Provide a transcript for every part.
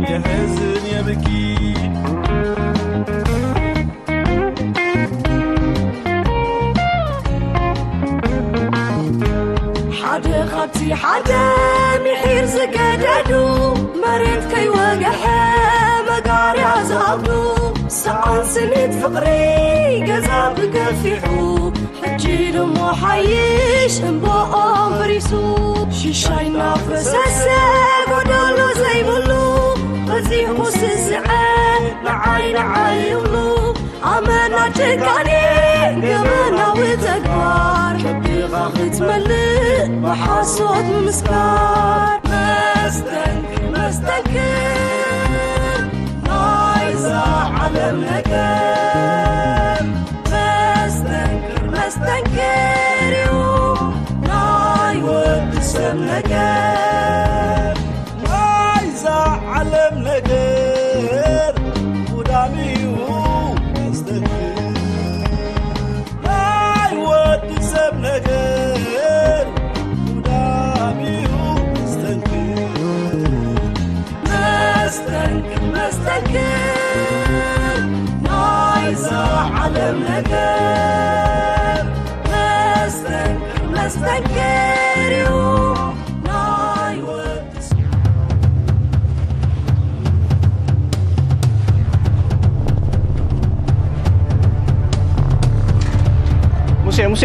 የሕዝን የብኪ። ሓደ ካብቲ ሓደ ምሒር ዝገደዱ፣ መሬት ከይወግሐ መጋርያ ዝኣብዱ፣ ሰኣን ስኒት ፍቕሪ ገዛ ብገፊሑ፣ ሕጂ ድሞ ሓይሽ እምባኦም ፈሪሱ። ሽሻይ እናፈሰሰ ጎደሎ ዘይብሉ፣ በዚሑ ስስዐ ንዓይ ንዓይ ይብሉ። ኣመና ጭካኔ ገበናዊ ተግባር፣ ከብድኻ ክትመልእ ብሓሶት ምምስካር። መስተንክር መስተንክር ናይዛ ዓለም ነገር፣ መስተንክር መስተንክር እዩ ናይ ወዲ ሰብ ነገር። ናይዛ ዓለም ነገር ጉዳም እዩ መስተንክር። ናይ ወዲ ሰብ ነገር ጉዳም እዩ መስተንክር። መስተንክር መስተንክር ናይዛ ዓለም ነገር፣ መስተንክር መስተንክር እዩ ናይ ወዲ ሰብ። ሙሴ፣ ሙሴ።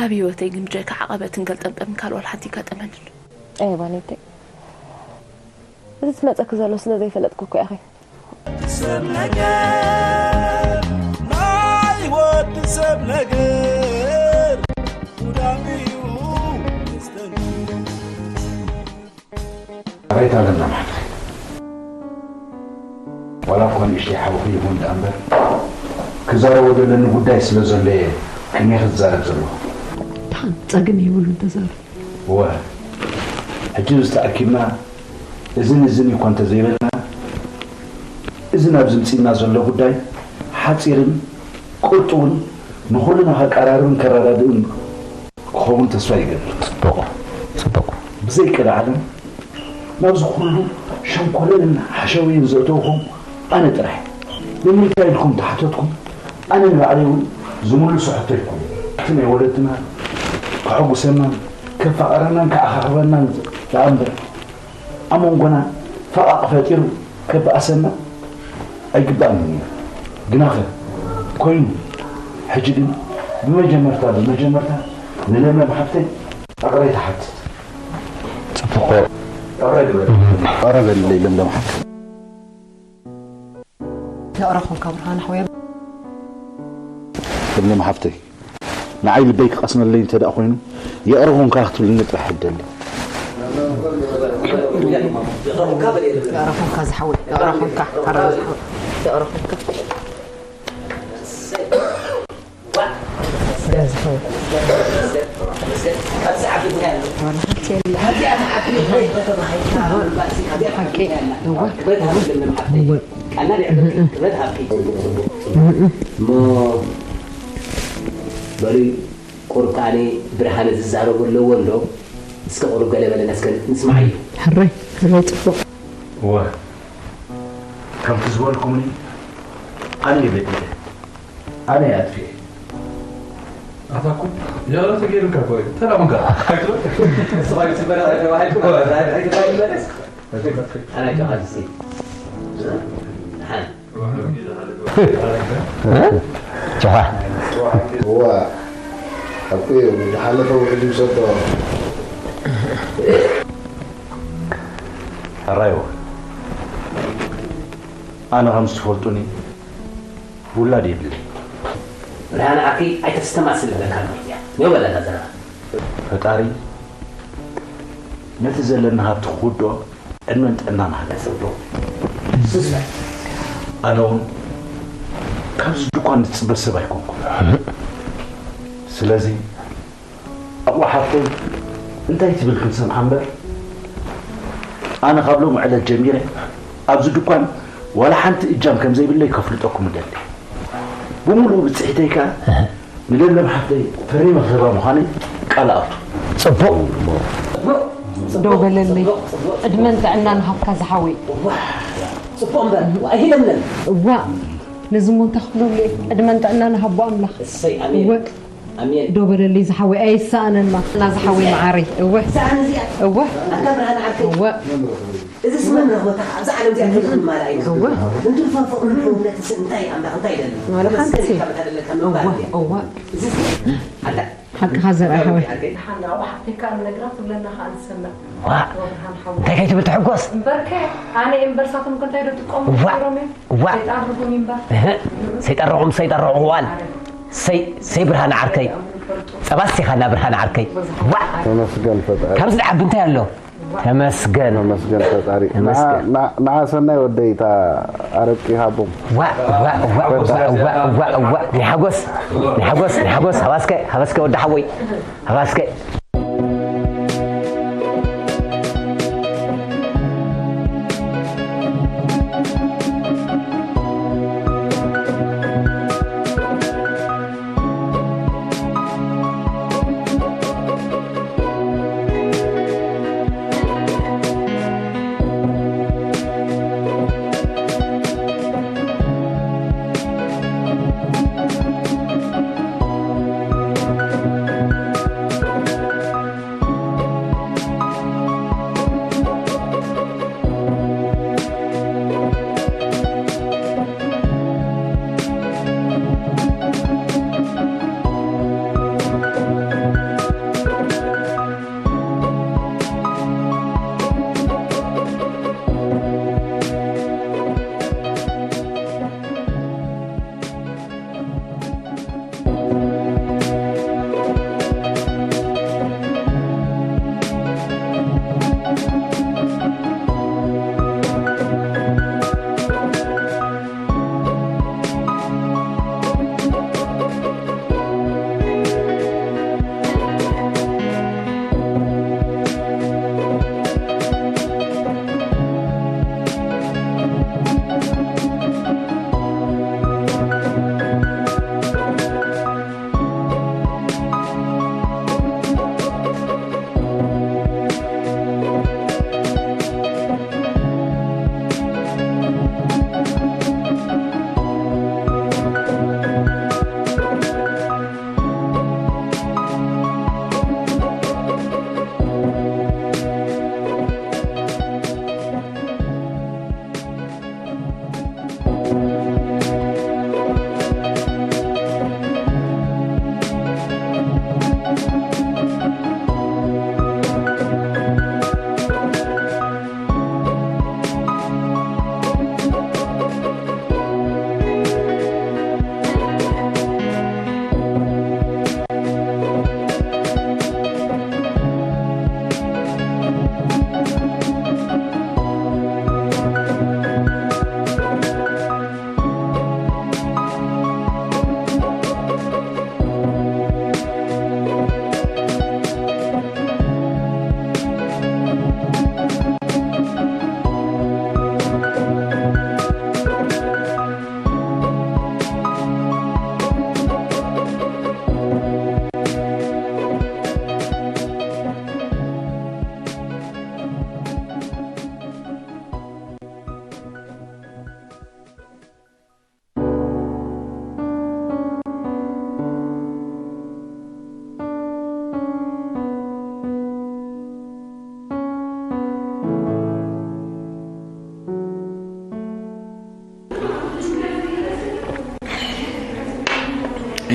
ኣብ ህይወተይ ግን ብጀካ ዓቐበትን ገልጠምጠምን ካልእ ዋላ ሓንቲ ኣይጋጠመንን። ኣየ ባኔተይ፣ እዚ ዝመጸኪ ዘሎ ስለ ዘይፈለጥኩ እኮ ኢኺ። ሰብ ነገር፣ ናይ ወዲ ሰብ ነገር ጉዳም እዩ መስተንክር። ኣበይ ኣለና ማሕበረይ? ዋላ እኳ ንእሽተይ ሓውኺ ይኹን ደኣ እምበር፣ ክዛረቦ ዘለኒ ጉዳይ ስለ ዘሎ እየ ቅድሜኺ ዝዛረብ ዘለኹ። ደሓን፣ ጸገም የብሉን፣ ተዛረብ። እወ፣ ሕጂ ምስ ተኣኪብና እዝን እዝን እኳ እንተዘይበልና፣ እዚ ናብ ዝምጽእና ዘሎ ጉዳይ ሓጺርን ቁርጡውን ንኹልና ከቀራርብን ከረዳድእን ክኸውን ተስፋ ይገብር። ጽቡቕ፣ ጽቡቕ። ብዘይ ቀልዓለም ናብዚ ኩሉ ሸንኮለልን ሓሸውየን ዘእተውኹም ኣነ ጥራሕ። ንምንታይ ኢልኩም ተሓተትኩም፣ ኣነ ንባዕለይ እውን ዝምልሶ ሕቶ ኣይኮነን። እቲ ናይ ወለድና ከሐጉሰናን ከፋቕረናን ከኣኻኽበናን ደኣ እምበር፣ ኣብ መንጎና ፈቓቕ ፈጢሩ ከበኣሰና ኣይግባእን ነይሩ። ግናኸ ኮይኑ። ሕጂ ግን ብመጀመርታ፣ ብመጀመርታ ንለምለም ሓፍተይ ይቕሬታ ሓትት። ጽቡቕ። ይቕረ ግበሪ። ይቕረ በልለይ ለምለም ሓፍተይ። ይቕረ ኹንካ ብርሃነ ሓወይ። ለምለም ሓፍተይ፣ ንዓይ ልበይ ክቐስነለይ እንተ ደኣ ኮይኑ፣ ይቕረ ኹንካ ክትብልኒ ጥራሕ እደሊ። ይቕረ ኹንካ ዝሓወይ፣ ይቕረ ኹንካ፣ ኣረ ዝሓወይ፣ ይቕረ ኹንካ። እሞ በሉ ቁሩብ ከኣ ብርሃነ ዝዛረቦ ኣለዎ ኣሎ። እስከ ቁሩብ ገለ በለና እስከ ንስምዓዮ። ሕራይ፣ ሕራይ ጽቡቕ። እወ፣ ከምቲ ዝበልኩምኒ፣ ኣነ እየ በዲለ፣ ኣነ እየ ኣጥፊኤ። ኣታ እኮ ይቕረ ተገይሩልካ እኮ እዩ። ተላሙንካ። ኣይትበል። ንስኻ እዩ ትበል፣ ኣይተባሂልኩ፣ ኣይተባሂልኩ። ኣነ ኣይተባሂልኩ። ደሓን። እ? ጭኻ። እዋ፣ ሓቁ እዩ፣ ዝሓለፈ ውሕጅ ይውሰዶ። ሕራይዎ፣ ኣነ ከም ዝትፈልጡኒ ውላድ የብለይ። ብርሃነ ዓርከይ፣ ኣይተስተማስል እብለካ ኣለኹ እያ። ኔው በል ኣታ ዘረባ። ፈጣሪ ነቲ ዘለና ሃብቲ ክውድኦ ዕድመን ጥዕናን ሃበ። ጽቡቕ። ስስዐ። ኣነ እውን ካብዚ ድኳን ዝጽበ ሰብ ኣይኮንኩን። ስለዚ ኣቑሑ ሓፍተይ እንታይ ትብል ክንሰምዓ እምበር፣ ኣነ ካብ ሎሚ ዕለት ጀሚረ ኣብዚ ድኳን ዋላ ሓንቲ እጃም ከም ዘይብለይ ከፍልጠኩም እደሊ። ብምሉእ ብጽሒተይ ከኣ ንለምለም ሓፍተይ ፈሪመ ክህባ ምዃነይ ቃል እኣቱ። ጽቡቕ። ዶ በለለይ። ዕድመን ጥዕናን ሃብካ ዝሓወይ። ጽቡቕ እምበር ዋሂ ለምለም። እዋ፣ ነዚ እሞ እንታይ ክብለሉ እየ? ዕድመን ጥዕናን ሃቦ ኣምላኽ። እሰይ ኣሜን እወ፣ ኣሜን። ዶ በለለይ ዝሓወይ፣ ኣየሰኣነና። ና ዝሓወይ መዓረይ። እወ፣ ሰኣን እዚኣ እወ፣ ኣታ ብርሃን ዓርከይ እወ፣ እዚ ስመን ረኽበታ ኣብዛ ዓለም እዚኣ ትርጉም ኣላ እዩ እወ። እንትርፋ ፍቕሪ ሕውነት ስም እንታይ ኣምላኽ እንታይ ይደሊ ዋላ ሓንቲ። ተመስገን ካብ እታ ደለካ እወ፣ ምባል እወ። እዚ ሓቅኻ ዘርኣ ሓወይ። ሓና ኣብ ሓፍተይ ከኣ ንነግራ ትብለና ከኣ ንሰምዕ ዋእ እንታይ ከይትብል ትሕጎስ እምበርከ ኣነ እምበር ሳቶም ከ እንታይ ዶ ጥቀሙ ዋእ ሮሜ ዋእ ሰይጣን ርጉም እምበር እህ ሰይጣን ረቑም ሰይጣን ረቑም ዋል ሰይ ሰይ ብርሃን ዓርከይ ጸባስ ኢኻ ና ብርሃን ዓርከይ ዋእ ተመስገን ፈጣሪ ካብዚ ዝዓቢ እንታይ ኣሎ ተመስገን ተመስገን ፈጣሪ ተመስገን። ንዓ ሰናይ ወደይ እታ ኣረቂ ሃቦም ዋእ ዋእ ዋእ ዋእ ዋእ ዋእ ናይ ሓጎስ ናይ ሓጎስ ናይ ሓጎስ ሃባስከ ሃባስከ ወዲ ሓወይ ሃባስከ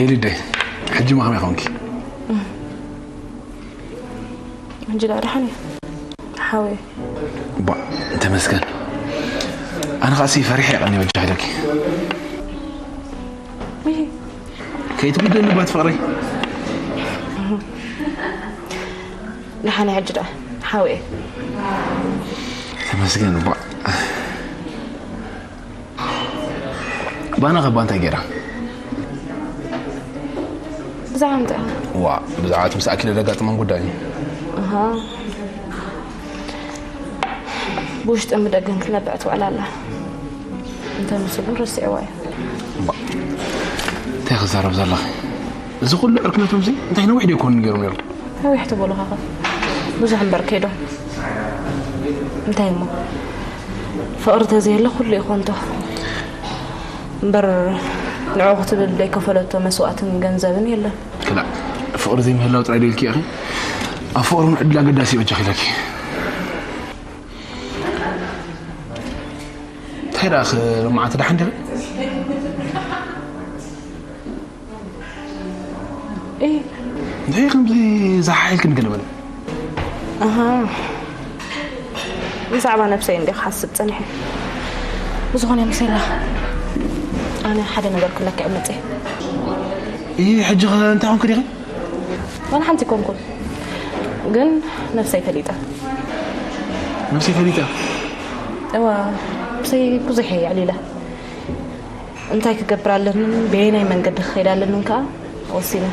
ኤሊደ ሕጂ ማ ከመይ ኮንኪ? ሕጂ ደኣ ደሓን እየ ሓወይ። ቧ ተመስገን። ኣነ ኸኣሲ ፈሪሐ እየ ቀኒ በጃ ኢለኪ። ከይትጉደኒ ባት ፍቕረይ። ደሓን እየ ሕጂ ደኣ ሓወይ። ተመስገን ቧ። ባና ከባ እንታይ ገይራ? ብዛዕባ እንታይ? ዋ ብዛዕባ እቲ ምስ ኣኪለ ዘጋጥመን ጉዳይ እዩ። ኣሃ። ብውሽጥን ብደገን ክትነብዕ ትውዕል ኣላ። እንተ ንስጉ ረስዕዋ እዩ። እንታይ ክዛረብ ዘለኺ? እዚ ኩሉ ዕርክነቶም እዚ እንታይ ነዊሕ ዶ ይኮኑ ነይሮም ነይሮም? ነዊሕ ትበሉ ኸ? ብዙሕ እምበር ከይዶም። እንታይ እሞ? ፍቕሪ ተዘየለ ኩሉ ይኾንቶ። እምበር ንዕኡ ክትብል ዘይከፈለቶ መስዋእትን ገንዘብን የለን። ክላእ፣ ፍቕሪ ዘይምህላው ጥራይ ዶ ኢልኪ ኢኺ? ኣብ ፍቕሪ እውን ዕድል ኣገዳሲ እዩ በጃኺ ኢለኪ። እንታይ ደኣ ኸ ሎማዓንቲ ደሓን ዲኺ? እይ። እንታይ ከምዚ ዝሓይልክን ገለመለ? ኣሃ። ብዛዕባ ነብሰይ እንዲ ክሓስብ ጸኒሐ። ብዝኾነ ምሰላ ኣነ ሓደ ነገር ክብለካ እየ መጽየ። እይ፣ ሕጂ ኸ እንታይ ኮንክ ዲኺ? ዋላ ሓንቲ ኮንኩን። ግን ነብሰይ ፈሊጠ። ነብሰይ ፈሊጠ? እዋ፣ ነብሰይ ብዙሕ እየ ኣዕሊለ። እንታይ ክገብር ኣለንን፣ በየናይ መንገዲ ክኸይድ ኣለንን ከኣ ወሲነ።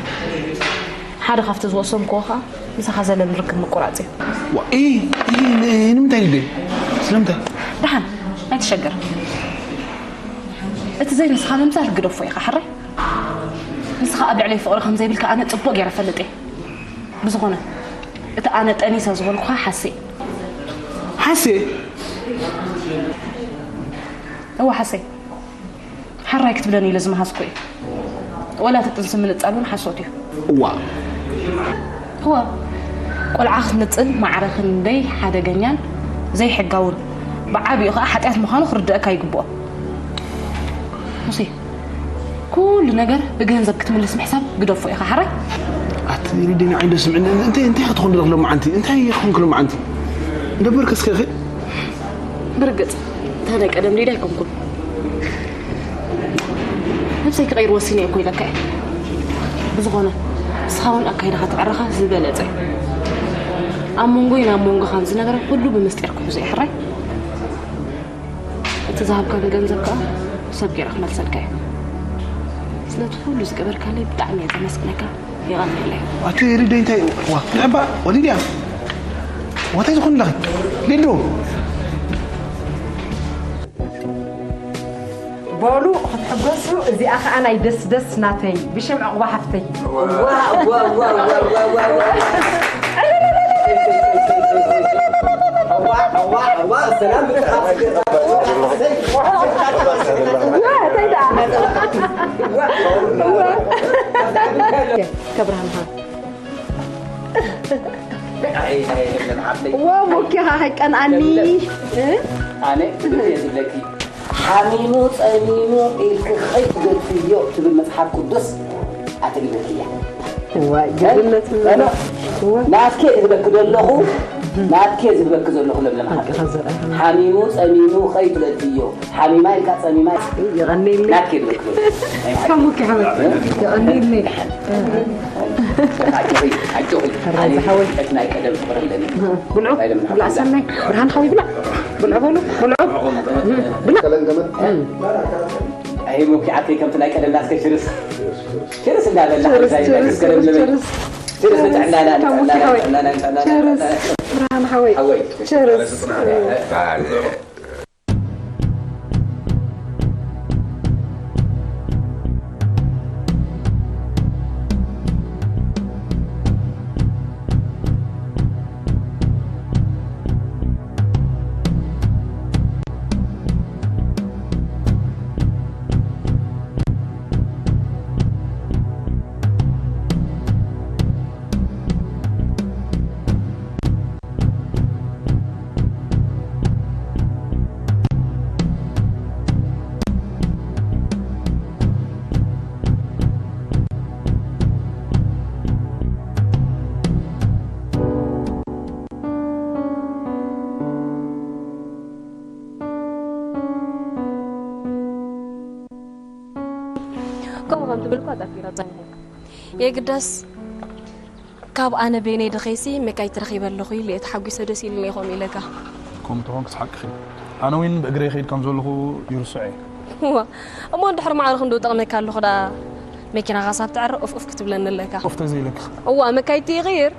ሓደ ካብቲ ዝወሰንክዎ ከኣ ምሳኻ ዘለኒ ርክብ ምቁራጽ እዩ። ዋ፣ እ፣ እ፣ ን-፣ ንምንታይ ግደይ? ስለምንታይ? ደሓን፣ ኣይትሸገር። እቲ ዘይንስኻ ምምሳል ግደፎ ኢኻ፣ ሕራይ? ንስኻ ኣብ ልዕለይ ፍቕሪ ከም ዘይብልካ ኣነ ጽቡቕ ገይረ እፈልጥ እየ። ብዝኾነ፣ እቲ ኣነ ጠኒሰ ዝበልኩኻ ሓሴ። ሓሴ? እወ፣ ሓሴ። ሓራይ ክትብለኒ ኢለ ዝመሃዝኩ እዩ። ወላ እቲ ጥንሲ ምንጻል እውን ሓሶት እዩ። እዋ። እወ። ቆልዓ ክትንጽል ማዕረ ክንደይ ሓደገኛን ዘይሕጋውን ብዓቢኡ ኸኣ ሓጢኣት ምዃኑ ክርድአካ ይግብኦ። ሙሴ፣ ኩሉ ነገር ብገንዘብ ክትምልስ ምሕሳብ ግደፎ ኢኻ፣ ሓራይ? ኣቲ ሊዲ ንዓይ ዶ ስምዕኒ፣ እንታይ፣ እንታይ ክትኾን ዶ ሎማዓንቲ? እንታይ ይኾንክ ሎማዓንቲ? ደበርከ እስከ ኸ? ብርግጽ፣ እታ ናይ ቀደም ሊዲ ኣይኮንኩን። ነብሰይ ክቐይር ወሲነ እየ እኮ ኢለካ እየ። ብዝኾነ፣ ንስኻ እውን ኣካይዳኻ ተዕረኻ ዝበለጸ እዩ። ኣብ መንጎይን ኣብ መንጎኻን ዝነበረ ኩሉ ብምስጢር ክሕዞ እየ፣ ሕራይ? እቲ ዝሃብካኒ ገንዘብ ከኣ ሰብ ገይረ ክመልሰልካ እየ። ስለቲ ኩሉ ዝገበርካለይ ብጣዕሚ እየ ዘመስግነካ። የቐንየለይ። ኣቲ ሊዲ እንታይ? ዋ፣ ንዕባ፣ ወሊድያ። ዋታይ ዝኾን ኣለኺ? ሊዱ። በሉ ክትሕጎሱ፣ እዚኣ ኸኣ ናይ ደስ ደስ ናተይ ብሽም ዕቑባ ሓፍተይ። ዋ፣ ዋ፣ ዋ። ዋ፣ ዋ፣ ዋ፣ ሰላም ብጥዕሚ። ዋ፣ እንታይ ደኣ? ከብርሃንኻ። ኣይ፣ ኣይ፣ የለን ዓብለይ። ዋ፣ ሞኪኻ ከይቀንኣኒ። የለን። እ? ኣነ ትግርኛ ዝብለኪ። ሓሚሙ ጸሚሙ ኢልኪ ከይትገድፍዮ ትብል መጽሓፍ ቅዱስ ኣትግድፍያ። እዋይ፣ ግድነት እኖ፣ እዋ። ናትኪ ዝብለኪ ዘለኹ፣ ናትኪ ዝብለኪ ዘለኹ ለምለም ሓቂ ሓቂ። ከዘርኣ። ሓሚሙ ጸሚሙ ከይትገድፍዮ። ሓሚማ ኢልካ ጸሚማ። የቐንየለይ። ናትኪ ዝብለኪ ዘለኹ። ካብ ሞኪ ሓወይ። የቐንየለይ። ኣጆኺ፣ ኣጆኺ። ሕራይ ኣነ ዝሓወይ። እቲ ናይ ቀደም ፍቕሪ ኣለኒ። ብልዑ፣ ናይ ለምለም ብላዕ ሓወይ። ሰናይ። ብርሃን ሓወይ ብላዕ። ብልዑ በሉ፣ ብልዑ። ብላዕ። ኣይ፣ ሞኪዓተይ ከምቲ ናይ ቀደም ናስከ ችርስ። ችርስ እንዳበላ፣ ችርስ፣ ሓንሳብ ችርስ፣ ይበልስ ቀደም ችርስ፣ ልበል። ችርስ። ችርስ ንጥዕናና፣ ካብ ሞኪ ንጥዕናና፣ ሓወይ። ንጥዕናና፣ ንጥዕናና፣ ችርስ። ንጥዕናና። ብርሃን ሓወይ። ሓወይ። ችርስ። ከምኡ ከም ትብል እኳ ጠርጢረ ጸኒሐ። የግዳስ ካብ ኣነ በይነይ ድኸይሲ መካይት ረኺበ ኣለኹ ኢለ እየ ተሓጒሰ ደስ ኢሉኒ እየ ከምኡ ኢለካ። ከምኡ ተኾንክስ ሓቅኺ። ኣነ እውን ብእግረይ ይኸይድ ከም ዘለኹ ይርስዖ እየ። እዋ፣ እሞ እንድሕር ማዕረ ክንድኡ ጠቕመካ ኣለኹ ደኣ መኪናኻ ሳብ ትዕረ ኡፍ ኡፍ ክትብለኒ ኣለካ። ኡፍ ተዘይለካ። እዋ፣ መካይት ይቕይር።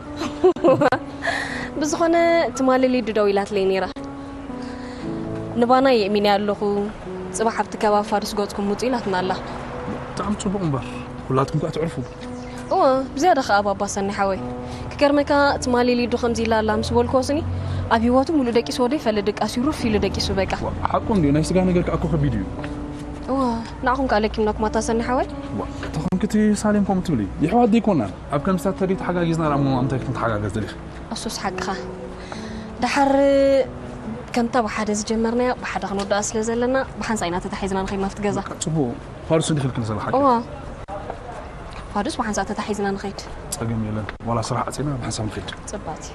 ብዝኾነ ትማሊ ሊዱ ደዊላትለይ ነይራ። ንባና የእሚነ ኣለኹ፣ ጽባሕ ኣብቲ ከባቢ ፋዱስ ገጽኩም ምጹ ኢላትና ኣላ። ብጣዕሚ ጽቡቕ እምበር፣ ኩላትኩም ከኣ ትዕርፉ። እወ፣ ብዝያዳ ከኣ ባባ ሰኒ ሓወይ። ክገርመካ፣ ትማሊ ሊዱ ከምዚ ኢላ ኣላ ምስ በልክዎ ስኒ፣ ኣብ ህይወቱ ሙሉእ ደቂስዎ ዶ ይፈልጥ፣ ድቃስ እዩ ሩፍ ኢሉ ደቂሱ በቃ። ዋ፣ ሓቁ እንድዩ፣ ናይ ስጋ ነገር ከኣ እኮ ከቢድ እዩ። እወ፣ ንዓኹም ከኣ ለኪምናኩም ኣታ ሰኒ ሓወይ። ዋ፣ ተኾንክቲ ሳሌም ከምኡ ትብሊ፣ ይሕዋት ደይኮናን። ኣብ ከምስታት ተደይ ተሓጋጊዝና ደኣ እሞ ኣብ እንታይ ክንተሓጋገዝ ደሊኺ? እሱስ ሓቅኻ። ደሓር ከምታ ብሓደ ዝጀመርናዮ ብሓደ ክንወድኣ ስለ ዘለና ብሓንሳእ ኢና ተታሒዝና ንኸይድ ናብቲ ገዛ። በቃ ጽቡቕ። ፋዱስ እንዲኺ ኢልክኒ ዘለኺ ሓቂ። እዋ። ፋዱስ ብሓንሳእ ተታሒዝና ንኸይድ። ጸገም የለን። ዋላ ስራሕ ዓጺና ብሓንሳብ ንኸይድ። ጽባቲ።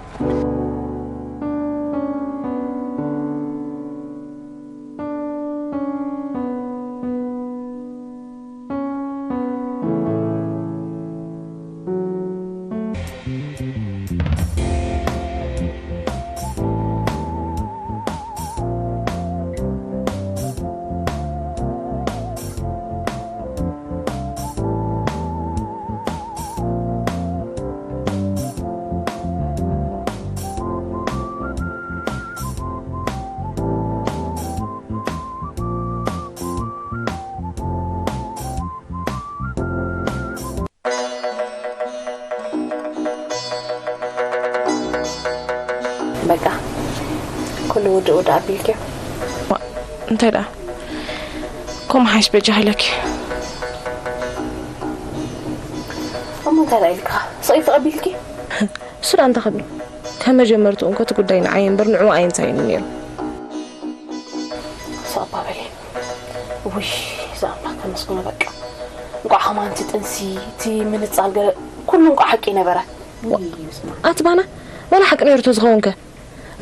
በቃ፣ ኩሉ ውድእ ውድእ ኣቢልክዮ። ዋ፣ እንታይ ደኣ? ከምኡ ሓይሽ በጃ ሃይለኪ። እሞ እንታይ ደኣ ኢልካ? ስቕ ኢልኪ ተቐቢልኪ? እሱ ደኣ እንታይ ክብል? ካብ መጀመርትኡ እንኮ እቲ ጉዳይ ንዓይ እምበር ንዕኡ ኣየንሳይን ነይሩ። ሳባ በሊ። ውይ፣ እዛ ኣምላኽ ተመስገኖ በቃ። እንቋዕ ከማን እቲ ጥንሲ፣ እቲ ምንጻል ገለ፣ ኩሉ እንቋዕ ሓቂ ነበረ። ውይ፣ በስመ ኣብ። ኣቲ ባና፣ ዋላ ሓቂ ነይሩ ተዝኸውንከ?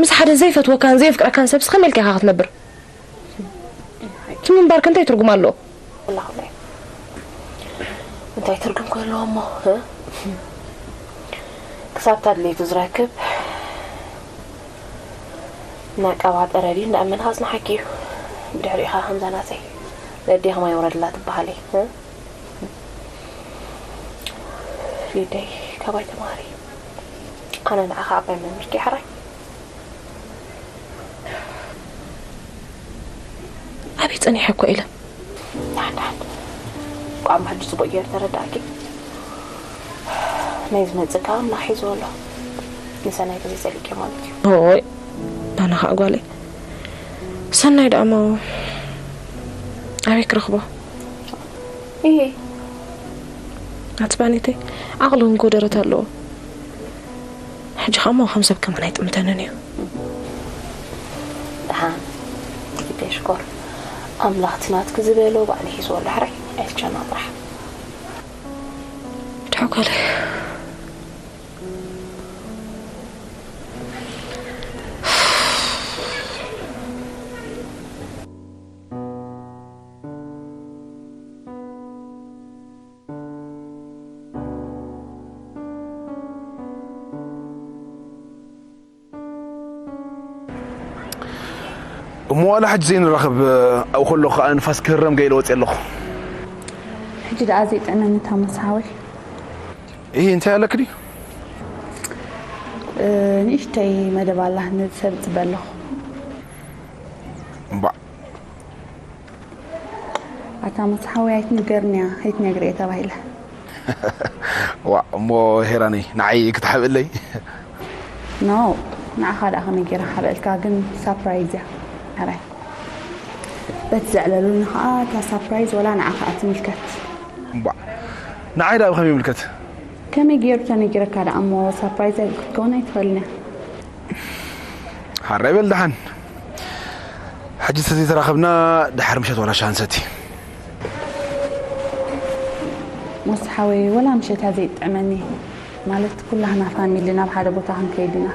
ምስ ሓደ ዘይፈትወካን ዘየፍቅረካን ሰብስ ከመይ ኢልካ ኢኻ ክትነብር? እቲ ምንባርክ እንታይ ትርጉም ኣለዎ? ወላ ኩሉ እንታይ ትርጉም ክህልዎ እሞ፣ እ? ክሳብ እታ ድሌቱ ዝረክብ እናቀባጠረ ድዩ እንዳኣመንካ ኣጽንሓኪ እዩ። ብድሕሪኡ ኸኣ ከምዛ ናተይ ዘዴኹም ኣይውረድላ ትበሃል እዩ፣ እ? ሊደይ፣ ካባይ ተማሃሪ። ኣነ ንዓኻ ዓባይ መምህርኪ ሕራይ። ኣበይ ጸኒሐ እኮ ኢለ። ዳሕዳሕ። ቋንቋ ሕጂ ጽቡቕ ገይሩ ተረዳእኪ። ናይ ዝመጽእ ከኣ ኣምላኽ ሒዝዎ ኣሎ። ንሰናይ ግዜ ጸሊእኪ ማለት እዩ። ኦይ፣ ኣነ ኸኣ ጓለይ። ሰናይ ደኣ እሞ ኣበይ ክረኽቦ? እየ። ኣቲ ባኒተይ፣ ዓቕሊ እውን ጎደረት ኣለዎ። ሕጂ ኸኣ እሞ ከም ሰብ ከማን ኣይጥምተንን እዩ። ደሓን፣ ግደይ ሽኮር። ኣምላኽ እቲ ናትኪ ዝበሎ ባዕሉ ሒዝዎ ኣሎ፣ ሕራይ ኣይትጨናቕ ጥራሕ። ደሓን ጓለይ። እሞ ዋላ ሕጂ ዘይንራኸብ ኣብኡ ከለኹ ከኣ ንፋስ ክህረም ገይለ ወፅየ ኣለኹ። ሕጂ ደኣ ዘይጥዕመኒ ታሞስ ሓወይ። እሂ እንታይ ኣለክ ድዩ? እ፣ ንእሽተይ መደብ ኣላ ንሰብ እጽበ ኣለኹ። እምባዕ። ኣታ መጽሓዊ ኣይትንገርንያ፣ ኣይትነግርየ ተባሂለ። ዋእ፣ እሞ ሄራነይ፣ ንዓይ ክትሓብእለይ? ኖ፣ ንዓኻ ደኣ ከመይ ገይረ ክሓብእልካ፣ ግን ሳፕራይዝ እያ። ሕራይ። በቲ ዘዕለሉኒ ኸኣ፣ እታ ሳፕራይዝ ወላ ንዓኻ እያ ትምልከት። እምባዕ፣ ንዓይ ደኣ ብኸመይ ይምልከት? ከመይ ገይሩ ተነጊረካ ደኣ እሞ፣ ሳፕራይዝ ክትከውን ኣይትኽእልን እያ። ሓራይ በል ደሓን። ሕጂ ተዘይተራኸብና፣ ድሓር ምሸት ዋላ ሻሂ ንሰቲ። ሞስ ሓወይ፣ ወላ ምሸት እያ ዘይጥዕመኒ። ማለት፣ ኩላህና ፋሚሊ ናብ ሓደ ቦታ ክንከይድ ኢና።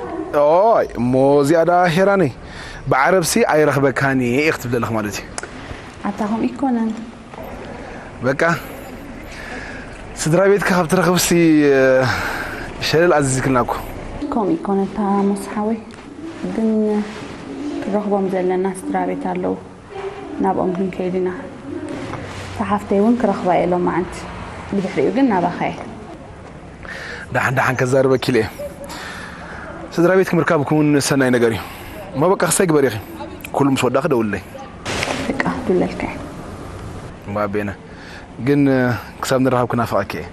ኦይ፣ እሞ እዚኣ ደኣ ሄራነይ፣ ብዓረብሲ ኣይረኽበካን እየ ኢኺ ትብሊ ኣለኺ ማለት እዩ። ኣታ ከምኡ ኣይኮነን። በቃ፣ ስድራ ቤትካ ካብ ትረኽብሲ፣ ሸለል ኣዚዝክልና እኮ። ከምኡ ኣይኮነን፣ እታ ሞስ ሓወይ። ግን ክንረኽቦም ዘለና ስድራ ቤት ኣለዉ። ናብኦም ክንከይድ ኢና። እታ ሓፍተይ እውን ክረኽባ እየ ሎማዓንቲ። ብድሕሪኡ ግን ናባኻ እየ። ደሓን ደሓን ከዛርበኪ ኢለ እየ። ስድራ ቤትኪ ምርካብኪ እውን ሰናይ ነገር እዩ። እሞ በቃ ክሳይ ግበሪ ኢኺ። ኩሉ ምስ ወዳእኺ ደውልለይ። በቃ፣ ዱለልካ። እሞ ኣቤነ፣ ግን ክሳብ ንራኸብ ክናፍቐኪ እየ።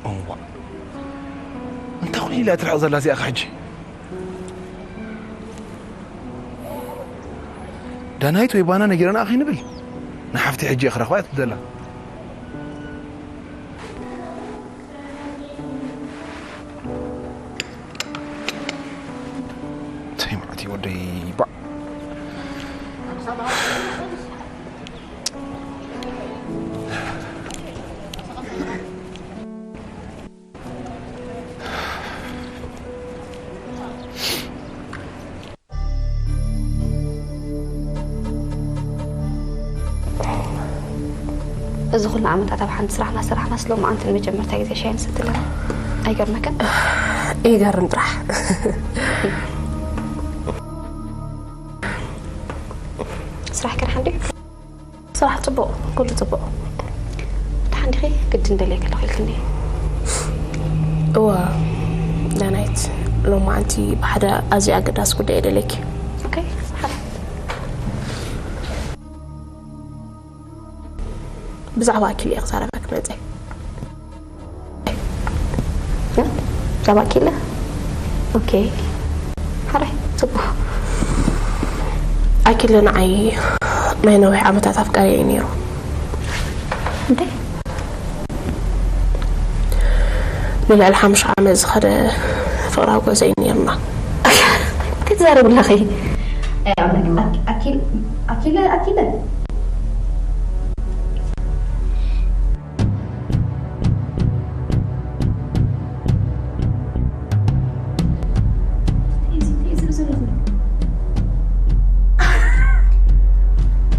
እዋ፣ እንታይ ኾይኑ ኢላ ትርሕቕ ዘላ እዚኣ ኸ ሕጂ? ዳናይት ወይ ባና ነጊረና ከይንብል፣ ንሓፍቲ ሕጂ እየ ክረኽባ እያ ትብል ዘላ። እንታይ ማለት እዩ ወደይ? ባዕ። እዚ ኩሉ ዓመታት ኣብ ሓንቲ ስራሕ እናሰራሕናስ ሎማዓንቲ ንመጀመርታ ግዜ ሻሂ ንሰቲ ኣለና። ኣይገርመክን? ይገርም ጥራሕ። ስራሕ ከ ደሓን ድዩ? ስራሕ ጽቡቕ፣ ኩሉ ጽቡቕ። ደሓን ዲኺ? ግድን ደልየ ከለኹ ኢልክኒ። እወ ዳናይት፣ ሎማዓንቲ ብሓደ ኣዝዩ ኣገዳሲ ጉዳይ እየ ደልየኪ። ኦኬ፣ ሓራይ። ብዛዕባ ኣኪለ እየ ክዛረበኪ መጸ። እ? ብዛዕባ ኣኪለ? ኦኬ። ሓራይ፣ ጽቡቕ። ኣኪለ ንዓይ ናይ ነዊሕ ዓመታት ኣፍቃሪ እዩ ነይሩ። እንታይ? ንልዕሊ ሓሙሽተ ዓመት ዝኸደ ፍቕራዊ ጉዕዞ እዩ ነይሩና። እንታይ ትዛረቢ ኣለኺ? ኣይ፣ ኣምላኽ፣ ኣኪ-፣ ኣኪል-፣ ኣኪለ፣ ኣኪለ።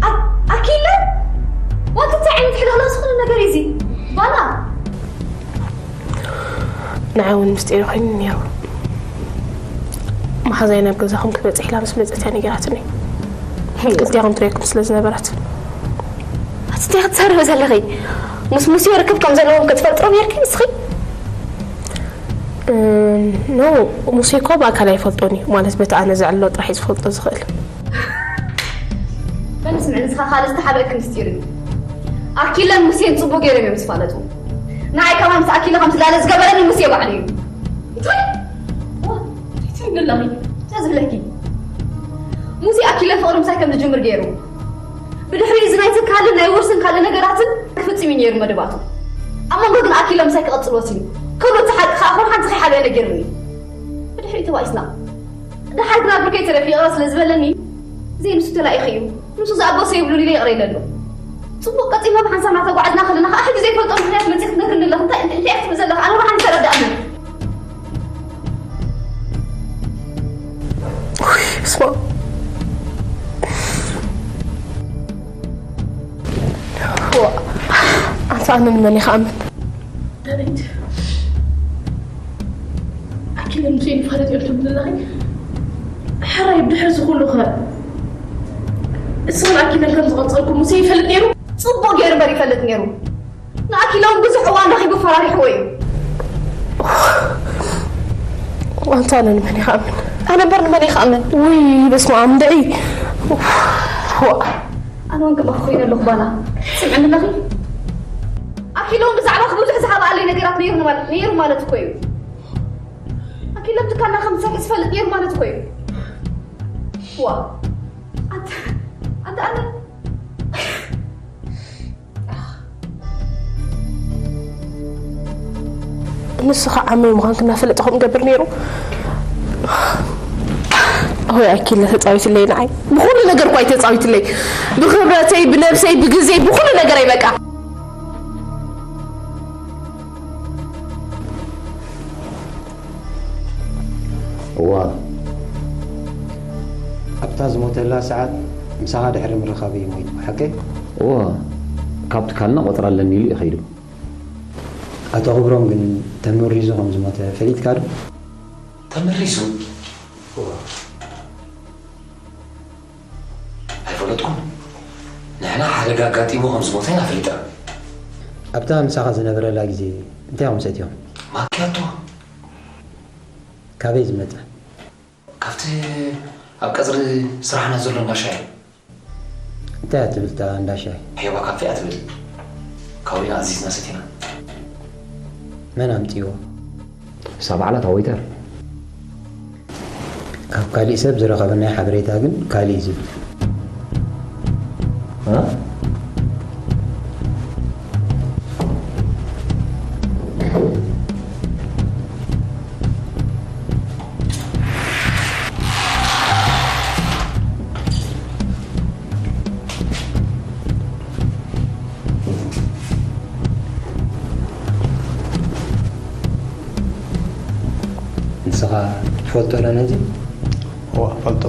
አ-፣ ኣኪለ? ዋት፣ እንታይ ዓይነት ሕልኽላኽ ዝኾነ ነገር እዩ እዚ? ባና? ንዓይ እውን ምስጢር ኮይኑ ነይሩ። መሓዛይ ናብ ገዛኹም ክትበጽሕ ኢላ ምስ መጸት እያ ነጊራትኒ። ክልቲኣኹም ትሪኤኩም ስለ ዝነበረት። ኣቲ እንታይ ክትዛረቢ ዘለኺ? ምስ ሙሴ ርክብ ከም ዘለዎም ክትፈልጥሮ ነይርኪ ንስኺ? እም፣ ኖ፣ ሙሴ እኮ ብኣካል ኣይፈልጦን እዩ። ማለት በቲ ኣነ ዘዕልሎ ጥራሕ እዩ ዝፈልጦ ዝኽእል። በል ስምዒ፣ ንስኻ ካልእ ዝተሓበእኪ ምስጢር እዩ። ኣኪለን ሙሴን ጽቡቕ ገይሮም እዮም ዝፋለጡ። ንዓይ ከማን ምስ ኣኪለ ከም ዝላለ ዝገበረኒ ሙሴ ባዕሉ እዩ። እንታይ? ዋ፣ እንታይ ትብሊ ኣለኺ? እንታይ ዝብለኪ? ሙሴ ኣኪለ ፍቕሪ ምሳይ ከም ዝጅምር ገይሩ። ብድሕሪ እዚ ናይ ትካልን ናይ ውርስን ካልእ ነገራትን ክፍጽም እዩ ነይሩ መደባቱ። ኣብ መንጎ ግን ኣኪለ ምሳይ ክቐጽል ወሲኑ። ክብሪ እቲ ሓቂ ከኣ ከም ሓንቲ ከይሓበአ ነጊሩኒ። ብድሕሪኡ ተባኢስና። ደሓር ግና ብርከይ ተረፊቐ ስለ ዝበለኒ፣ ዘይንሱ ተላኢኺ እዩ። ንሱ ዝኣበሶ የብሉን ኢለ ይቕረ ኢለ ኣሎ። ጽቡቕ ቀጺልና ብሓንሳብ እናተጓዓዝና ከለና ከኣ ሕጂ ዘይፈልጦ ምኽንያት መጺእ ክትነግርኒ ኣለኺ። እንታይ፣ እንታይ፣ እንታይ ክትብል ዘለኺ? ኣነ ብሓንቲ ተረዳእኒ። ውይ፣ ስማ። ዋ፣ ኣንታ ኣነ ንመን እየ ክኣምን? ዳዊት፣ ኣኪለን ሙሴን ይፋለጡ እዮም ትብሊ ኣለኺ? ሕራይ፣ ብድሕሪ እዚ ኩሉ ኸ? እስኽን ኣኪለን ከም ዝቐጸልኩ ሙሴ ይፈልጥ ነይሩ? ጽቡቕ ገይሩ እምበር ይፈልጥ ነይሩ። ንኣኪለ እውን ብዙሕ እዋን ረኺቡ ፈራሪሕዎ እዩ። ኣንታ ኣነ ንመን እየ ክኣምን? ኣነ እምበር ንመን እየ ክኣምን? ውይ፣ በስመ ኣብ፣ እንድዒ። ዋእ። ኣነ እውን ከማኺ ኮይነ ኣለኹ ባና። ስምዕኒ ኣለኺ? ኣኪለ እውን ብዛዕባኺ ብዙሕ ዝሓብኣለይ ነገራት ነይሩ ማለት፣ ነይሩ ማለት እኮ እዩ። ኣኪለ ኣብ ትካልና ከም ዝሰርሕ ዝፈልጥ ነይሩ ማለት እኮ እዩ። ዋ። ኣንታ፣ ኣንታ ኣነ ንሱ ኸዓ ዓመይ ምዃንኪ እናፈለጠ ከምኡ ገብር ነይሩ። ሆይ ኣኪለ ተጻዊትለይ ንዓይ። ብኹሉ ነገር እኳ እዩ ተጻዊትለይ። ብኽብረተይ፣ ብነብሰይ፣ ብግዜይ፣ ብኹሉ ነገረይ በቃ። እዋ። ኣብታ ዝሞተላ ሰዓት ምሳኻ ድሕሪ ምርኻብ እዩ ሞይቱ፣ ሓቀይ? እዋ። ካብ ትካልና ቆጽራ ኣለኒ ኢሉ እዩ ከይዱ። ኣቶ ክብሮም ግን ተመሪዙ ከም ዝሞተ ፈሊጥካ ዶ? ተመሪዙ? እዋ። ኣይፈለጥኩን። ንሕና ሓደጋ ኣጋጢሙ ከም ዝሞተ ኢና ፈሊጥና። ኣብታ ምሳኻ ዝነበረላ ግዜ እንታይ ኢኹም ሰትዮም? ማክያቶ። ካበይ ዝመጸ? ካብቲ ኣብ ቀጽሪ ስራሕና ዘሎ እንዳሻይ። እንታይ እያ ትብል እታ እንዳሻይ? ሄባ ካፌ እያ ትብል። ካውሪና ኣዚዝና ሰቲና። መን ኣምጺዎ? እሳ ባዕላ እታ ወይተር። ካብ ካሊእ ሰብ ዝረኸበናይ ሓበሬታ ግን ካሊእ እዩ ዝብል። ንስኻ ትፈልጦ ዶ ነዚ? እዋ እፈልጦ።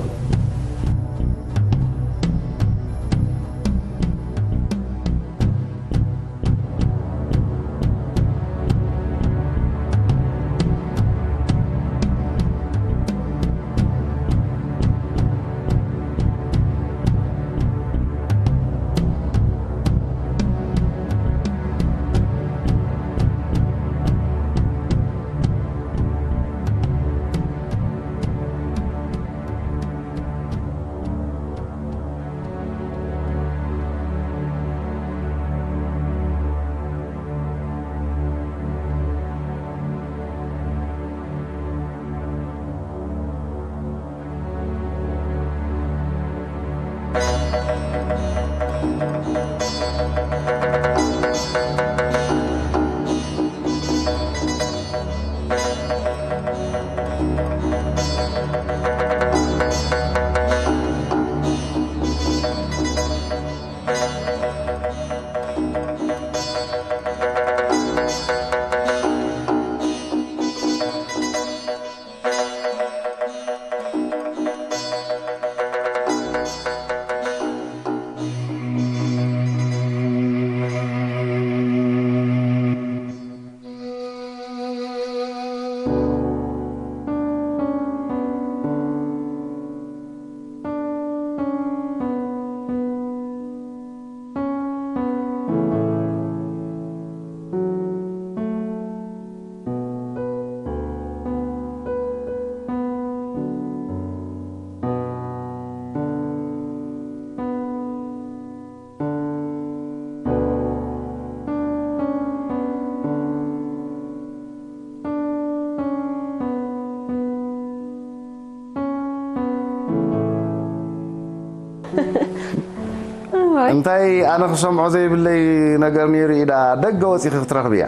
እንታይ ኣነ ክሰምዖ ዘይብለይ ነገር ነይሩ ኢዳ ደገ ወፂኺ ክትረኽብያ።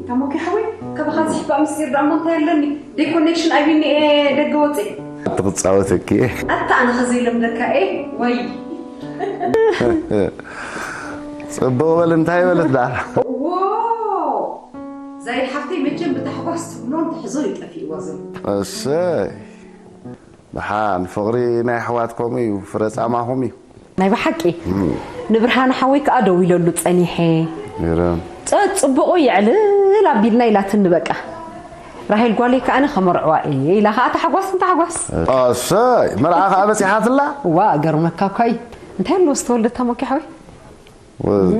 ታሞኪ ሓወይ፣ ካባኻ ዝሕባእ ምስጢር ደኣ እሞ እንታይ ኣለኒ? ደይ ኮኔክሽን ኣይብኒ እየ ደገ ወፅእ። ኣቲ ክፃወተኪ እየ። ኣታ ኣነ ከዘይለምደካ እየ ወይ? ፅቡቕ በል እንታይ በለት ደኣ? ዎ ዛይድ ሓፍተይ መቸም ብታሕጓስ ትብሎን ትሕዞ ይጠፊእዎ ዘሎ። እሰይ ደሓን ፍቕሪ ናይ ኣሕዋት ከምኡ እዩ ፍረ ፃማኹም እዩ። ናይ ብሓቂ ንብርሃነ ሓወይ ከዓ ደው ኢለሉ ፀኒሐ። ይረም ፀፅቡቑ የዕልል ኣቢልና ኢላትኒ በቃ። ራሄል ጓለይ ከዓኒ ከመርዕዋ እየ ኢላ ከዓ ታሕጓስ ንታሕጓስ። ኣሰይ መርዓ ከዓ በፂሓትላ። ዋ ገርመካ እኳ እዩ። እንታይ ኣለዎ ዝተወልደ ታሞኪ ሓወይ?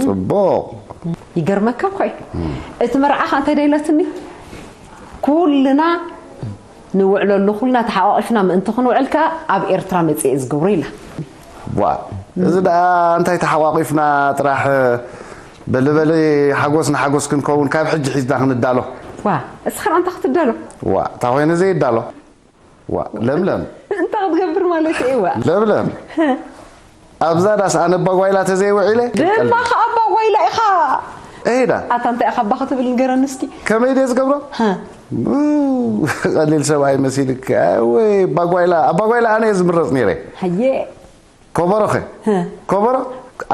ጽቡቕ። ይገርመካ እኮ እዩ። እቲ መርዓ ከ እንታይ ደይለትኒ? ኩልና ንውዕለሉ ኩልና ተሓቋቒፍና ምእንቲ ክንውዕል ከኣ ኣብ ኤርትራ መጽእ እየ ዝገብሮ ኢላ። ዋ እዚ ደኣ እንታይ ተሓቋቒፍና ጥራሕ በሊ በሊ ሓጎስ ንሓጎስ ክንከውን ካብ ሕጂ ሒዝና ክንዳሎ። ዋ እስኻ ኣንታ ክትዳሎ። ዋ እታ ኮይነ ዘይዳሎ። ዋ ለምለም እንታይ ክትገብር ማለት እዩ ዋ ለምለም ኣብዛ ዳስ ኣነ ኣባጓይላ ተዘይውዒለ ድማ ከ ኣባጓይላ ኢኻ ሄዳ ኣታ እንታይ ኢኻ ኣባ ክትብል ንገረኒ እስኪ ከመይ ድየ ዝገብሮ ቀሊል ሰብኣይ መሲልክ ወይ ኣባጓይላ ኣባጓይላ ኣነ እየ ዝምረፅ ነይረ ሃየ ኮበሮ ኸ ኮበሮ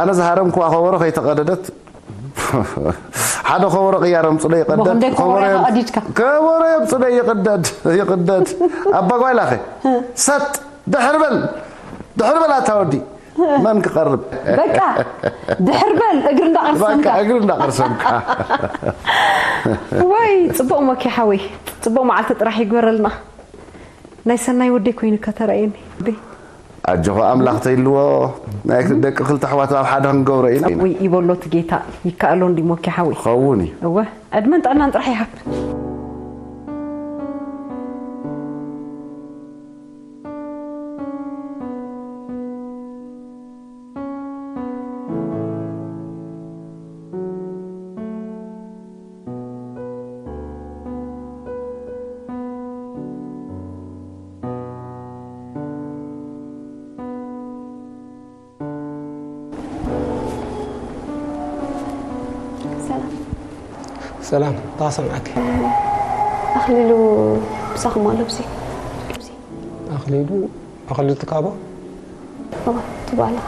ኣነ ዝሃረምክዋ ኮበሮ ከይተቐደደት ሓደ ኮበሮ ቅያር ኣምፅለ ይቐደድ ከበሮ የምፅለ ይቕደድ ይቕደድ ኣባ ጓይላ ኸ ሰጥ ድሕር በል ድሕር በል ኣታ ወዲ መን ክቐርብ በቃ ድሕር በል እግሪ እንዳቐርሰምካ እግሪ እንዳቐርሰምካ ወይ ፅቡቕ ሞኪ ሓወይ ፅቡቕ መዓልቲ ጥራሕ ይግበረልና ናይ ሰናይ ወደይ ኮይኑካ ተራእየኒ። ኣጆኹ ኣምላኽ ተይልዎ ናይ ደቂ ክልተ ኣሕዋት ኣብ ሓደ ክንገብሮ ኢና። ውይ ይበሎ እቲ ጌታ ይከኣሎ እንዲ ሞኪ ሓወይ። ክኸውን እዩ። እወ ዕድመን ጥዕናን ጥራሕ ይሃብ። ሰላም፣ እንታይ ክሰምዓኪ? ኣኽሊሉ ምሳኹም ኣሎ፣ ብዚ። ብዚ። ኣኽሊሉ፣ ኣኽሊሉ ትካቦ? እወ፣ ትብሎ ኣለኻ።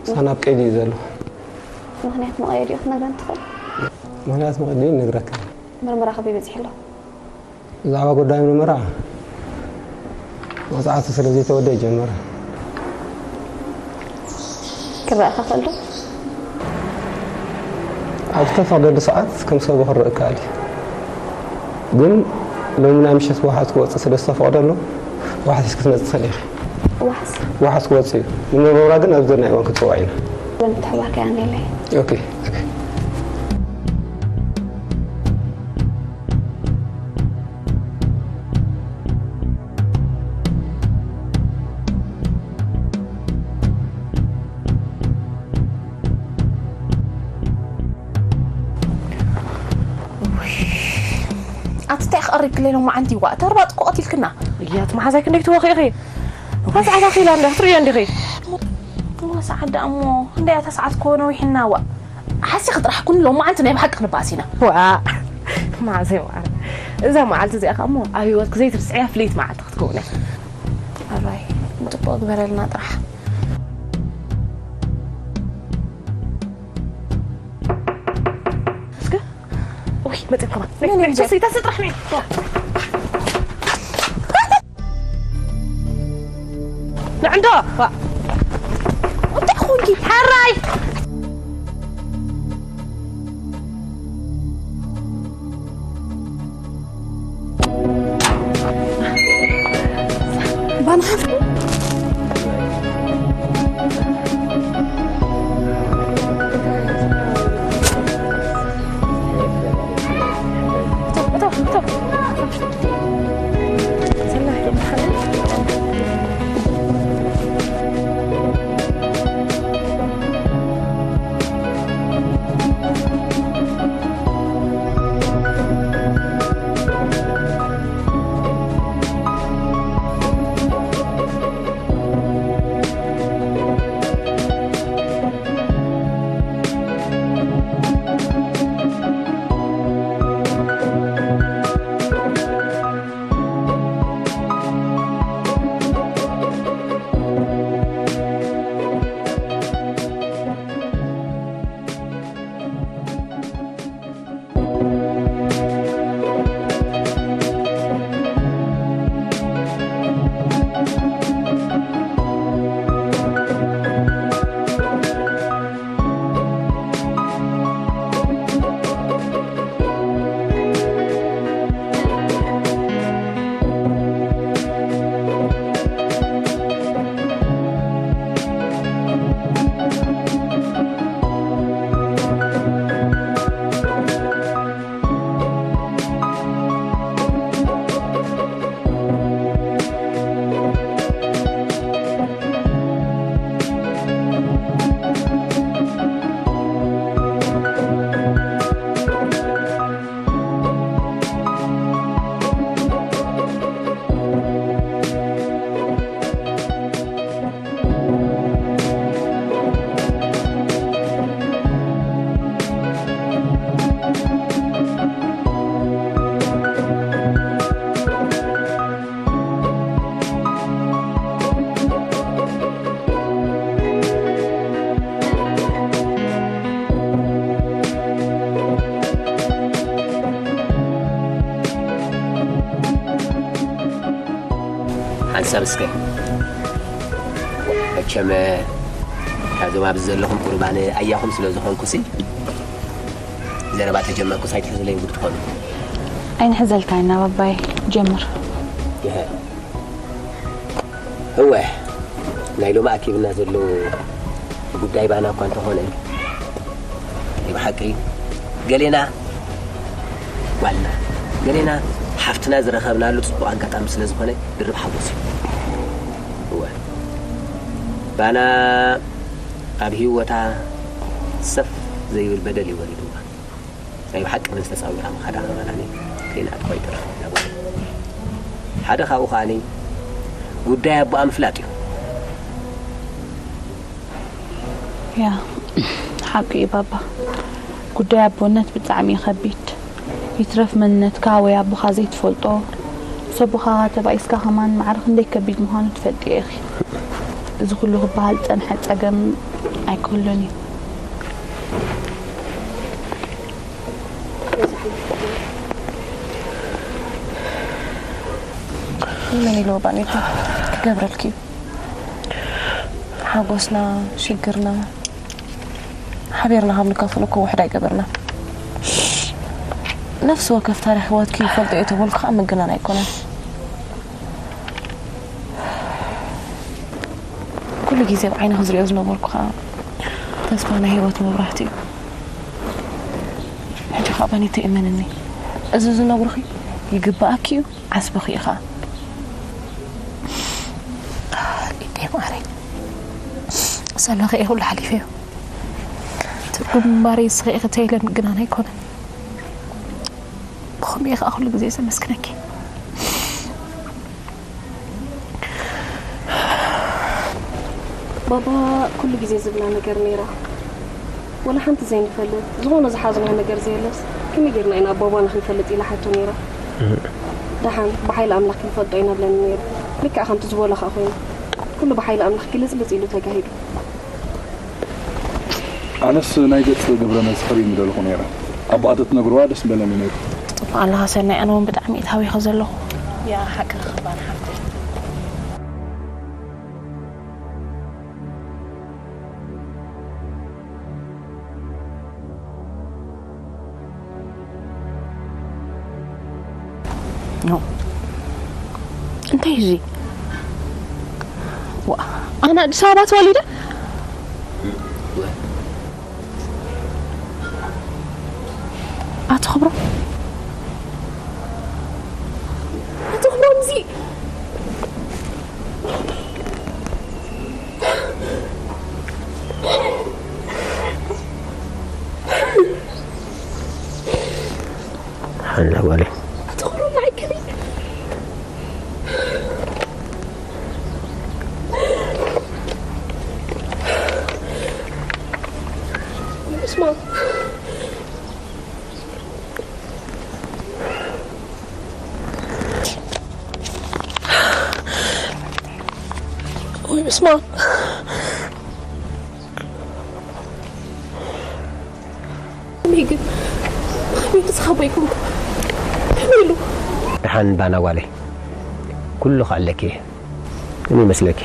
ሳና ኣብ ቀይዲ እዩ ዘሎ። ምኽንያት መቐየዲኡ ክትነግረኒ ትኽእል? ምኽንያት መቐየዲኡ ይነግረካ። ምርመራ ከበይ በጺሑ ኣሎ? ብዛዕባ ጉዳይ ምርመራ መጽዓቱ ስለ ዘይተወደአ ጀመረ። ክረኣኻ ክእል ዶ? ኣብ ዝተፈቕደሉ ሰዓት ከም ሰብ ክረአ ይከኣል እዩ። ግን ሎሚ ናይ ምሸት ዋሕስ ክወጽእ ስለ ዝተፈቕደሉ ዋሕስ ክትመጽእ ትኽእል ኢኺ። ዋሕስ? ዋሕስ ክወጽእ እዩ። ንምርመራ ግን ኣብ ዘድናይ እዋን ክትጽውዓ ኢና። ምትሕብባርካ የቐንየለይ። ኦኬ፣ ኦኬ። ኣቲ እንታይ ክቐሪብክለይ ሎማዓንቲ? ዋ፣ እታ ኣርባዕተ እኮ ቀቲልክና። እያ፣ እቲ መሓዛይ ክንደይ ክትወኺ ኢኺ? እዋ፣ ሰዓት ኣኺላ እንዳ ክትርእዮ እንዲኺ። እዋ፣ ሰዓት ደኣ እሞ ክንደይ እያ እታ ሰዓት እኮ ነዊሕና። ዋ፣ ሓሲኺ ጥራሕ ኩን ሎማዓንቲ ናይ ብሓቂ ክንበኣስ ኢና። ዋ፣ መሓዛይ መዓረ። እዛ መዓልቲ እዚኣ ከኣ እሞ ኣብ ህይወትኪ ዘይትርስዕያ ፍልይቲ መዓልቲ ክትከውን እያ። ኣራይ፣ ጽቡቕ ግበረልና ጥራሕ። እስከ፣ ውይ፣ መጺኦም ከማን። ነይ፣ መን ነይ፣ እዩ? ተስሪ፣ ተስሪ ጥራሕ ነይ። ንዕንዶ! ዋ። እንታይ ኾንኪ? ሕራይ! ባና ሓፍቲ። ሓንሳብ እስከ መቸም ካብዞም ኣብዚ ዘለኹም ቁርባን ኣያኹም ስለ ዝኾንኩሲ ዘረባ ተጀመርኩስ ኣይትሕዝለይ ጉድ ትኾኑ። ኣይንሕዘልካ ኢና ባባይ፣ ጀምር። ይሀ። እወ፣ ናይ ሎሚ ኣኪብና ዘሎ ጉዳይ ባና እኳ እንተኾነ፣ ናይ ብሓቂ ገሌና ጓልና፣ ገሌና ሓፍትና ዝረኸብናሉ ጽቡቕ ኣጋጣሚ ስለ ዝኾነ ድርብ ሓጎስ እዩ። እወ፣ ባና ኣብ ህይወታ ሰፍ ዘይብል በደል እዩ ወሪድዋ። ናይ ብሓቂ መን ዝተጻዊራ ምኻዳ ከማናኒ ከይንኣትኳ ይተርፍ ኢና። ሓደ ካብኡ ከኣኒ ጉዳይ ኣቦኣ ምፍላጥ እዩ። ያ፣ ሓቂ እዩ ባባ። ጉዳይ ኣቦነት ብጣዕሚ እዩ ከቢድ። ይትረፍ መንነትካ ወይ ኣቦኻ ዘይትፈልጦ፣ ምስ ኣቦኻ ተባኢስካ ከማን ማዕረ ክንደይ ከቢድ ምዃኑ ትፈልጥዮ ኢኺ። እዚ ኩሉ ክበሃል ዝጸንሐ ጸገም ኣይክህሉን እዩ። መን ኢልዎ ባኔታ ክገብረልኪ እዩ? ሓጎስና፣ ሽግርና ሓቢርና ካብ ንካፈሎ እኮ ውሕድ ኣይገበርና። ነፍሲ ወከፍ ታሪኽ ህይወትኪ ይፈልጦ እየ ተበልኩ ከዓ ምግናን ኣይኮነን። ኩሉ ግዜ ኣብ ዓይንኺ ዝሪኦ ዝነበርኩ ከዓ ተስፋ ናይ ህይወት መብራህቲ እዩ። ሕጂ ከዓ ባኔታ እመንኒ፣ እዚ ዝነግሩኺ ይግባኣኪ እዩ። ዓስብኺ ኢኻ። ሊደይ ማረይ፣ ሰላኺ እየ ኩሉ ሓሊፈዮ። ትርጉም እምበኣር እስኺ ኢኺ ተይለ ምግናን ኣይኮነን። ብኸምኡ እየ ከዓ ኩሉ ግዜ ዘመስግነኪ። ባባ ኩሉ ግዜ ዝብላ ነገር ነይራ። ወላ ሓንቲ ዘይንፈልጥ፣ ዝኾነ ዝሓዝናዮ ነገር ዘየለስ፣ ከመይ ጌርና ኢና ኣባባና ክንፈልጥ ኢላ ሓቶ ነይራ። ደሓን ብሓይሊ ኣምላኽ ክንፈልጦ ኢና ብለኒ ነይሩ። ልክዕ ከምቲ ዝበሎ ከኣ ኮይኑ። ኩሉ ብሓይሊ ኣምላኽ ግልጽልጽ ኢሉ ተጋሂዱ። ኣነስ ናይ ገጽ ግብረ መልሲ ክርኢ ምደለኹ ነይረ። ኣቦኣ ተትነግርዋ ደስ በለኒ ነይሩ። ጽቡቕ ኣለኻ ሰናይ፣ ኣነ እውን ብጣዕሚ እየ ታዊኸ ዘለኹ። ያ ሓቅኻ ባን ሓፍተይ። ኖ። እንታይ እዚ? ዋ፣ ኣነ ኣዲስ ኣበባ ተወሊደ? ኣቶ ክብሮም? ኣቶ ክብሮም፣ እዚ ሓላ ጓለይ። ኣቶ ክብሮም፣ ንዓይ ከመይ? ስማ። ወይ ስማ። ከመይ ግን? ብኸመይ ንስኻ ቦይ ኮንኩ? ከመይ ኢሉ? ደሓን ባና ጓለይ፣ ኩሉ ክኣለኪ እየ። ከመይ ይመስለኪ?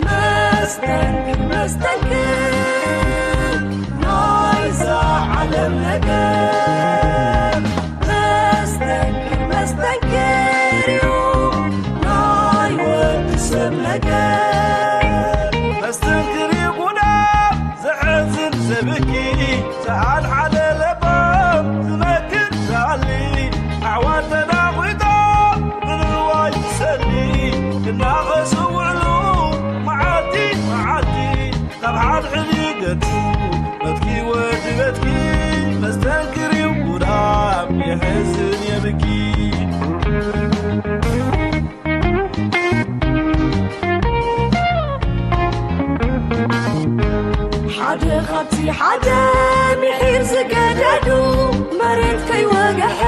መስተንክር፣ መስተንክር፣ ናይዛ ዓለም ነገር። መስተንክር፣ መስተንክር እዩ፣ ናይ ወዲ ሰብ ነገር። መስተንክር እዩ ጉዳም፣ ዘሕዝን ዘብኪ፣ ዝሓድሓደ ለባም፣ ዝመክር ዝሃሊ፣ ኣሕዋት ተዳኺጦም፣ ምንዋይ ዝሰሊ፣ ክናኸሱ ውዕሉ፣ መዓልቲ መዓልቲ፣ ካብ ሓድሕድ ይገድፉ፣ በትኪ ወዲ በትኪ፣ መስተንክር እዩ ጉዳም፣ የሕዝን የብኪ። ሓደ ካብቲ ሓደ ምሒር ዝገደዱ፣ መሬት ከይወግሐ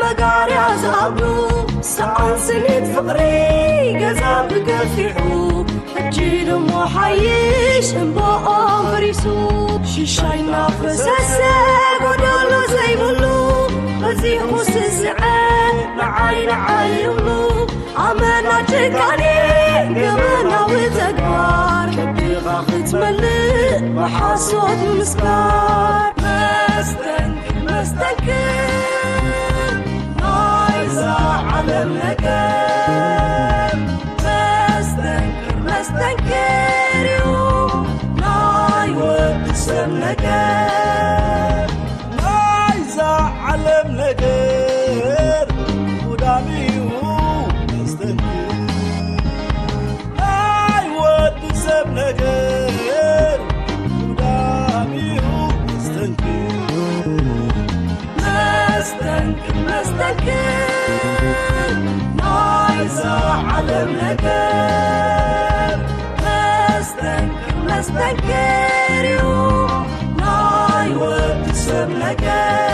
መጋርያ ዝኣብዱ፣ ሰኣን ስኒት ፍቕሪ ገዛ ብገፊሑ፣ ሕጂ ድሞ ሓይሽ እምባኦም ፈሪሱ፣ ሽሻይ እናፈሰሰ ጎደሎ ዘይብሉ፣ በዚኹ ስስዐ ንዓይ ንዓይ ይብሉ። ኣመና ጭካኔ ገበናዊ ተግባር፣ ከብድኻ ክትመልእ ብሓሶት ምምስካር። መስተንክር፣ መስተንክር፣ ናይዛ ዓለም ነገር። መስተንክር፣ መስተንክር እዩ፣ ናይ ወዲ ሰብ ነገር። ናይዛ ዓለም ነገር፣ ጉዳም እዩ መስተንክር። ነገር እዩ ናይ ወዲ ሰብ ነገር።